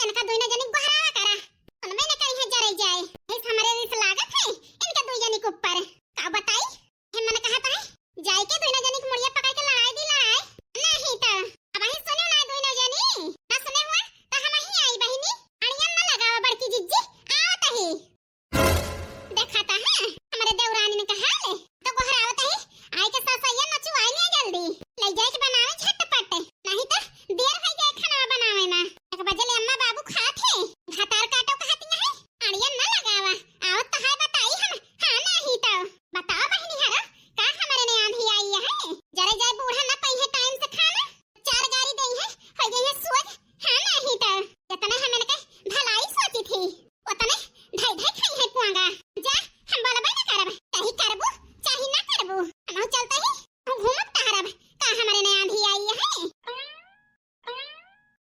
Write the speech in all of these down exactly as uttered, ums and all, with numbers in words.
इनका दुइनो जनी गोहरावा करा। उनमें न कहीं जरे जाए। इस हमरे रिस लागत है इनका दुइ जनी के ऊपर। का बताई? हे मन कहत है, जाई के दुइनो जनी के मुड़िया पकड़ के लड़ाई दी लड़ाई। नहीं तो, अबहीं सुने ना दुइनो जनी, ना सुने हुआ, तो हमहीं आई बहिनी, अड़ियन न लगावा बड़की जिज्जी, आवत ही। देखा ता है, हमरे देवरानी ने कहा ले, तो गोहरावत ही, आई के ससैया नचुआई ले जल्दी, ले जाए के बनावे झटपट, नहीं तो देर हो जाए खाना बनावे में। एक बजे ले अम्मा बाबू खात है, भतार काटो कहती है, अड़ियन न लगावा, आवत तो है बताई हम, हाँ नहीं तो। बताओ बहिनी हरो, का हमरे ने आंधी आई है? जरे जाए बूढ़ा न पइहे टाइम से खाना, चार गारी देइहे, होइ जइहे सोझ, हाँ नहीं तो। जतने हम इनके भलाई सोची थी, उतने धई धई खाई है पुआंगा। जा, हम बोलबे न करब, चाहे करबू, चाहे ना करबू। हम चलते ही, हम घूमत टहरब, का हमरे ने आंधी आई है?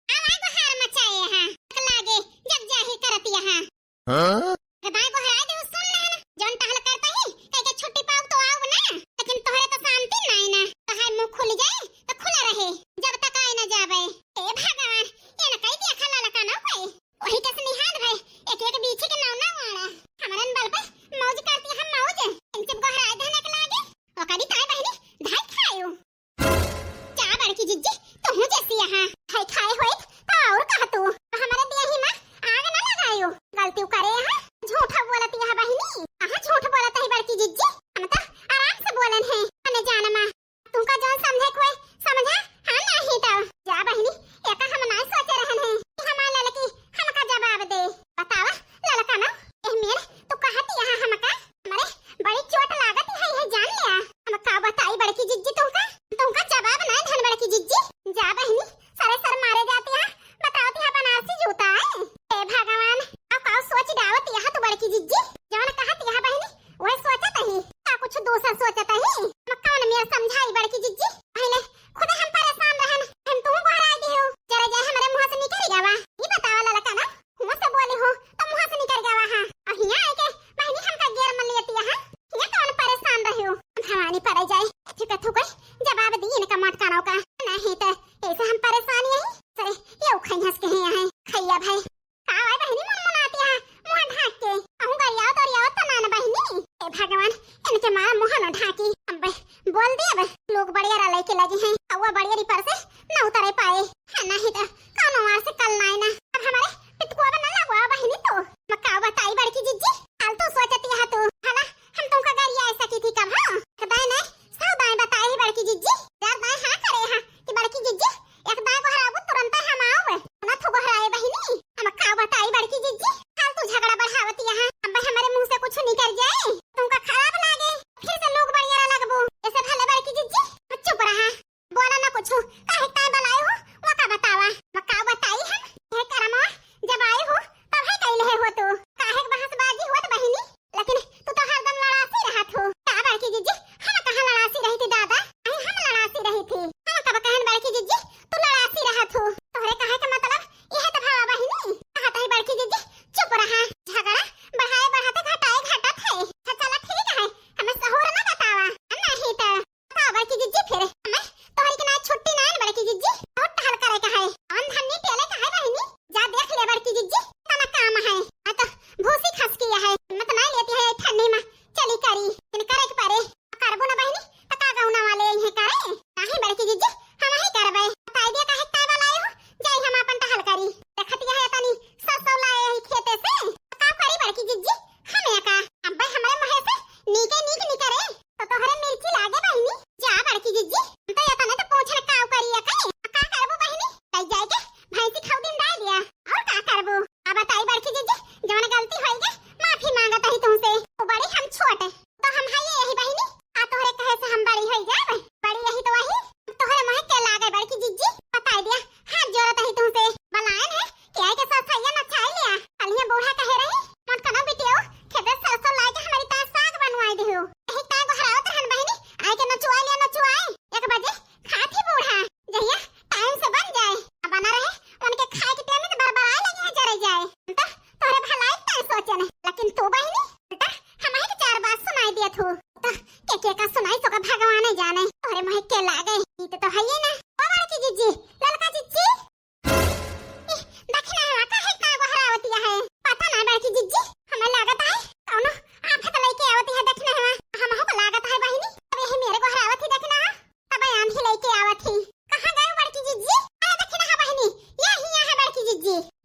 आवा गोहार मचाए हा, लागे जग जाहिर करत यहाँ। हाँ? दाई गोहराए दे सुन लेहन, जौन टहल करता ही, कह के छुट्टी पाऊ तो आऊ ना, लेकिन तोहरे तो शांति नाई ना, तोहार मुंह खुल जाए तो खुला रहे, जब तक आए ना जावे। ए भगवान, ये न कही दिया खला लका ना कोई, वही कस निहाल भय, एक एक बीछी के नौना वाला, हमरन बल पे मौज करती हम मौज, इनसे गोहराए देने के लागे, ओकरी ताई बहिनी धाई खायो। जा बड़की जिज्जी, तुहूँ जैसी यहाँ। है खाए होइत, तो और कह तू। हमारे बियाही में आग न लगायो। गलती करे यहाँ, झूठ बोलत यहाँ बहिनी। कहाँ झूठ बोलत है बड़की जिज्जी? हम तो आराम से बोलन है, मने जान मा। तुमका जौन समझे कोई समझा, हाँ नहीं तो। जा बहिनी, एका हम ना सोचे रहन है कि हमार ललकी हमका जवाब दे। बतावा, ललका ना, एह मेर तू कहत यहाँ हमका? हमरे बड़ी चोट लागत है, है जान लिया। हम का बताई बड़की जिज्जी तुमका? तुमका जवाब ना धन बड़की जिज्जी। जा बहिनी, सरे सर मारे जाती है, बतावती है बनारसी जूता है। हे भगवान, अब का सोच डावत यहाँ तू बड़की जिज्जी? जौन कहत यहाँ बहिनी, वह सोचत ही, का कुछ दूसर सोचत ही? हम कौन मेर समझाई बड़की जिज्जी? पहले खुद हम परेशान रहन, हम तू गोहराई दियो, जरा जाए हमरे मुँह से निकल गवा। ये बतावा ललका ना, मुँह से बोली हो, तो मुँह से निकल गवा, हाँ। और हियाँ आए के बहिनी हमका गेर मन लेती है, हाँ? हियाँ कौन परेशान रही हो? भवानी पड़े जाए, थुके थुके जवाब दी इनका मटकानों का। नहीं तो ऐसे हम परेशान यही, सरे ये उखाई हंस के हैं यहाँ, खैया भाई। का आए बहिनी मुनमुनाती है, मुँह ढाक के। अहूँ गरियाओ तो गरियाओ तो ना न बहिनी। ए भगवान, इनके मार मुँह न ढाकी। अब बोल दे अब, लोग बड़िया रले के लगे हैं, अउआ बड़िया री पर से न उतरे पाए। हाँ, नहीं तो कौनो मार से कल नाई ना। अब हमारे पितकुआ बना लगवा बहिनी तो। मैं का बताई बड़की जिज्जी, फालतू सोचती है तू। भला हम तुमका गरिया ऐसा की थी कब, हाँ? एक दाएं नहीं, सौ दाएं बताए ही बड़की जिज्जी। चार दाएं हाँ करे हाँ कि बड़की जिज्जी, एक दाएं गोहराबू तुरंत हम आउब। ना थू गोहराए बहिनी, हम का बताई बड़की जिज्जी, फालतू झगड़ा बढ़ावती यहाँ। अब हमारे मुँह से कुछ निकल जाए, तुमका खराब लागे, फिर से लोग बड़िया लगबू। ऐसे भले बड़की जिज्जी, चुप रहा, बोला ना कुछ।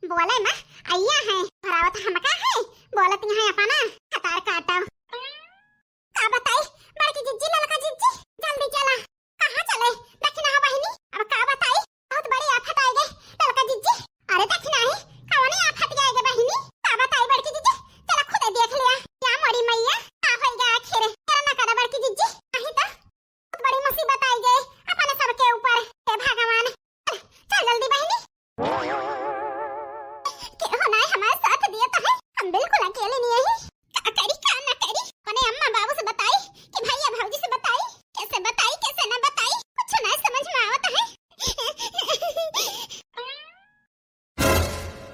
बोले माँ, अइया है, भरावत हमका है, बोलत यहाँ अपना हतार काटो। का बताई, बड़की जिज्जी, ललका जिज्जी, जल्दी चला। कहाँ चले? दखिना हो बहिनी, अब का बताई, बहुत बड़ी आफत आइ गए ललका जिज्जी। अरे दखिना ही, कवनी आफत आइ गए बहिनी? का बताई बड़की जिज्जी, चला खुदे देख लिया। या मोरी मैया, का होइगा आखिर? तेरा ना करा बड़की जिज्जी, नहीं तो बहुत बड़ी मुसीबत आइ गए अपने सबके ऊपर। हे भगवान, चल जल्दी बहिनी। केहू नाई हमार साथ दिया तो है, हम बिल्कुल अकेले नहीं है। का करी का ना करी, अपने अम्मा बाबू से बताई कि भैया भौजी से बताई, कैसे बताई कैसे ना बताई, कुछ ना समझ में आवत है।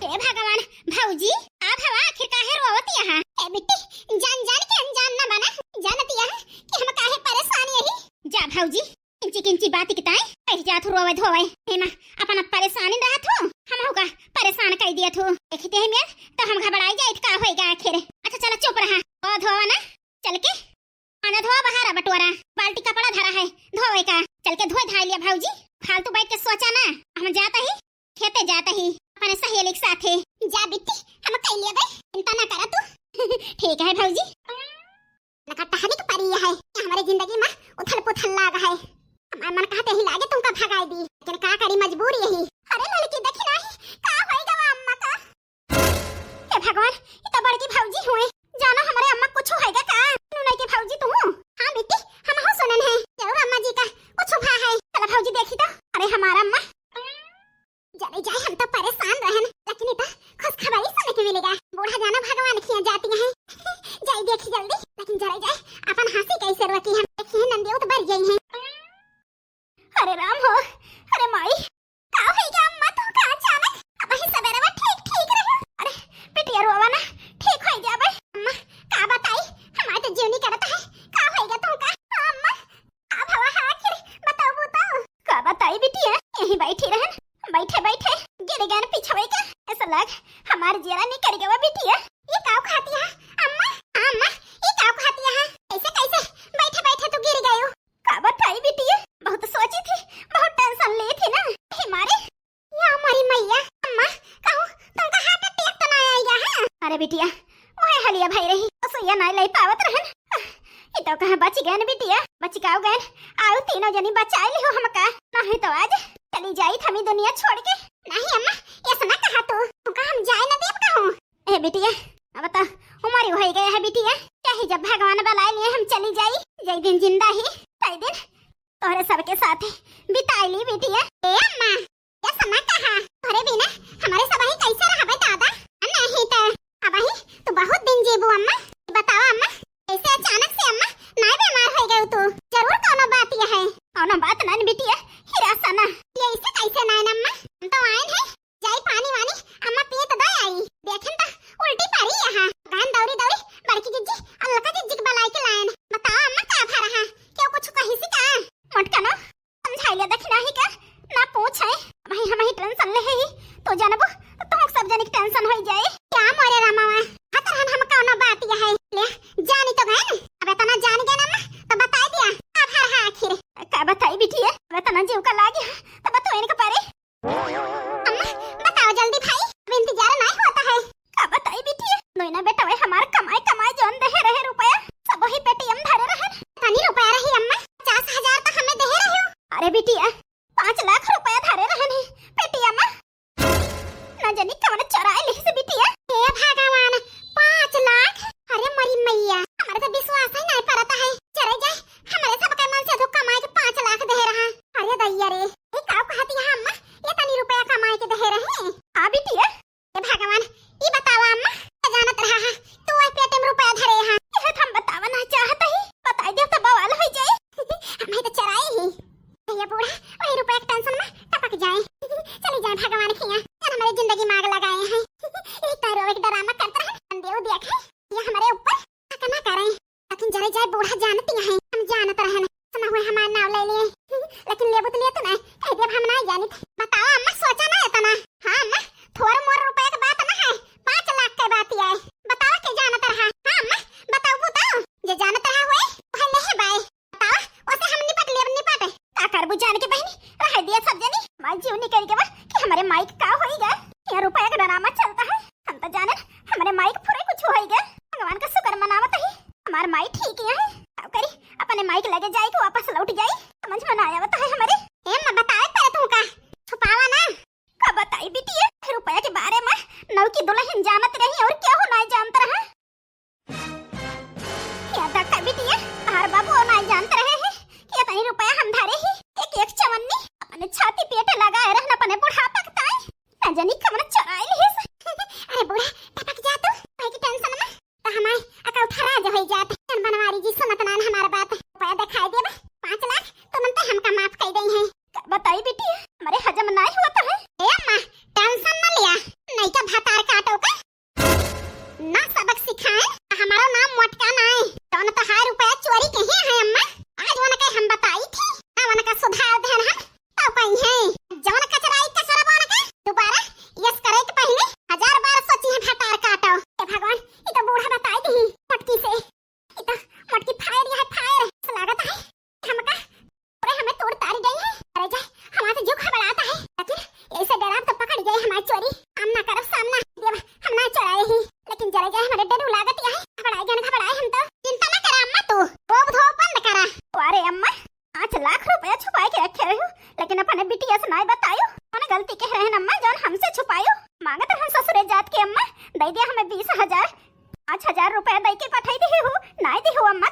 हे भगवान, भौजी, आप हवा आखिर काहे रोवत यहाँ? ए बिट्टी, जान जान के अनजान ना बना, जानत यहाँ कि हम काहे परेशान यही। जा भौजी, इंची किंची बात किताए, बैठ जात हो रोवे धोवे। हे माँ, अपन परेशान रहत हो, हम का परेशान कर दिया थो। देखते हैं मैं, तो हम घबराई जाइत का होएगा आखिर। अच्छा चला चुप रहा, ओ धोवा ना, चल के आना धोवा बहारा बटोरा, बाल्टी कपड़ा धरा है धोवे का, चल के धोए धाय लिया भौजी। फालतू बैठ के सोचा ना, हम जाता ही खेते जाता ही अपने सहेली के साथे। जा बिट्टी, हम कह लिया भाई, चिंता ना करा तू। ठीक है भौजी। नका टहरी के परी है, ये हमारे जिंदगी में उथल पुथल लाग है। हमार मन कहते ही लागे तुमका भगाई दी, लेकिन का करी मजबूरी यही। अरे ललकी देखी नाही, का होई गवा अम्मा का? हे भगवान, ये तो बड़की भौजी हुए। जानो हमरे अम्मा कुछ होएगा का? नुनई के भौजी तू? हाँ बेटी, हम हो सुनन है, जरूर अम्मा जी का कुछ भा है। चला भौजी देखी तो। अरे हमारा अम्मा। जरे जाए, हम तो परेशान रहन, लेकिन इता खुशखबरी सुने के मिलेगा। बूढ़ा जाना भगवान खिया जाती है। जाई देखी जल्दी, लेकिन जरे जाए, अपन हंसी कैसे रोकी हम? देखी है नंदियो तो बर गई है। अरे राम हो, अरे माई, का होई गया अम्मा, तू का अचानक? अबही सबेरे में ठीक, ठीक रहे। अरे, बिटिया रोवा ना, ठीक होई गया बे। अम्मा, का बताई, हमारे तो जीव नहीं करता है। का होई गया तू का? अम्मा, का भवा है आखिर? बताओ, बताओ। का बताई बिटिया, यहीं बैठी रहन, बैठे, बैठे गिर गए न पिछवे के। ऐसा लग हमार जियरा निकल गया बिटिया। ये का खाती है? अम्मा, अम्मा, ये का खाती है? ऐसे कैसे बैठे, बैठे तू गिर गयो? का बताई बिटिया, बहुत सोची थी, बहुत tension ली थी ना, यही मारे। या हमारी मैया, अम्मा, कहूँ तुमका heart attack तो ना आइगा है? अरे बिटिया, ओए हलिया भाई रही, तो सुइया ना ले पावत रहन। ये तो कहाँ बच गए न बिटिया, बचिकाओ गए। आओ तीनों जनी बचाए लिहो हमका, नहीं तो आज चली जाई थमी दुनिया छोड़ के। नहीं अम्मा, ऐसा ना कहा तू, तुमका हम जाए ना देब कहूँ। ए बिटिया, अब तो उमर होई गए है बिटिया, चाहे जब भगवान बुलाए लिए हम चली जाई, जय दिन जिंदा ही, तय दिन तोहरे सबके साथ बिताई ली बिटिया। ए अम्मा, ऐसा ना कहा, तोहरे बिना हमारे सब ही कैसे रहबे दादा? नहीं तो अब ही तू बहुत दिन जीबू अम्मा। बताओ अम्मा, ऐसे अचानक से अम्मा नाई बीमार हो गई तू? जरूर कोनो बात ये है। कोनो बात ना बिटिया, हिरासा ना। ये ऐसे कैसे ना अम्मा? हम तो आए हैं जाई पानी वानी अम्मा पिए तो दे आई। देखन त उल्टी परी यहाँ। गान दौरी दौरी बड़की जिज्जी और ललका जिज्जी के बलाई के लायन। बताओ अम्मा का भा रहा? क्यों कुछ कही सी का? मोटकनो, समझाई ले देखी नाही का? ना पूछ है। वही हम ही tension ले है ही। तो जानबो तो तुम सब जने की tension होई जाए। क्या मोरे रामावा? हतर हम हम कौनो बात ये है। ले जानी तो गए। अब इतना जान गए ना अम्मा तो बताई दिया। का भा रहा आखिर? का बताई बिटिया? अब इतना जीव का लागी है तो बताओ इनके परे। अम्मा, बताओ जल्दी भाई, अब इंतजार नहीं होता है। का बताई बिटिया, नोइना बेटवा हमार कमाई कमाई जौन देहे रहे रुपया, सब वही पेटीएम धरे रहन। तनी रुपया रही अम्मा, पचास हजार तो हमें देहे रहे हो। अरे बिटिया, पाँच लाख रुपया धरे रहन ही पेटीएम में। न जानी कवन चोराए लिहिस बिटिया। हे भगवान, पाँच लाख? अरे मोरी मैया, हमारे तो विश्वास ही नहीं परता है। चले जाए, हमारे सबके मन से तो कमाई के पाँच लाख देहे रहा। अरे दैया रे, ये का कहती है अम्मा? ये तनी रुपया कमाई के देहे रहे? हाँ बिटिया। हे भगवान, ई बतावा अम्मा, का जानत रहा है तू वही पेटीएम रुपया धरे हा? यह तो हम बतावा ना चाहत ही, बताई दे तो बवाल हो जाए। हमें तो चराए ही। भैया बूढ़ा वही रुपया के tension में टपक जाए। चली जाए भगवान खिया, यार हमारे जिंदगी में आग लगाए। नौकी दुलहिन जानत रही और केहू नाहीं जानत रहा। या देखा बिटिया, तोहार बाबू नाहीं जानत रहे हैं कि इतनी रुपया हम धरे ही। एक एक चवन्नी अपने छाती पेट लगाए रहन अपने बुढ़ापा के ताई। ना जानी कवन चोराई लिहिस। अरे बूढ़ा, टपक जा तू, काहे की टेंशन में। त हमार अकाउंट हरा जे होई जात। जन बनवारी जी, सुनत नान हमार बात। रुपया दिखाई देबे, पाँच लाख तुरंत हमका माफ कई देई हैं। का बताई बिटिया, हमरे हजम नाहीं होत है। ए अम्मा, टेंशन न लिया, नइका भतार काटो का ना सबक सिखाए, हमारो नाम मोटका नाहीं। जौन तोहार रुपया चोरी के ही है अम्मा, आज उनके हम बताई थी, ना उनका सुधार देन हम, तो कहीं है। जौन कचराई कचरा बन के दोबारा यस करे के पहले हजार बार सोची है भतार काटो। ए भगवान, ई तो बूढ़ा बताई दी मोटकी से। ई तो मोटकी फायर या है फायर। ऐसा लागत है हमका पूरे हमें तोड़ तारी गई है। अरे जा, हमारे से जो घबराता है, लेकिन ऐसे डराब तो पकड़ गए हमारी चोरी। हम ना करब सामना देव, हम ना चोराए ही, लेकिन जरे जाए हमारे डरू लागत या है। घबराए गए, घबराए हम तो। चिंता ना करा अम्मा तू, रोब धोब बंद करा। अरे अम्मा, पाँच लाख रुपया छुपाए के रखे रहे हो, लेकिन अपने बिटिया से नाहीं बतायो। कौन गलती कह रहे हैं अम्मा, जौन हमसे छुपायो? मांगत रहन ससुरे जात के अम्मा, दे दिया हमें बीस हजार। पाँच हजार रुपया दे के पठाई दिही हो, नाहीं दिही हो अम्मा,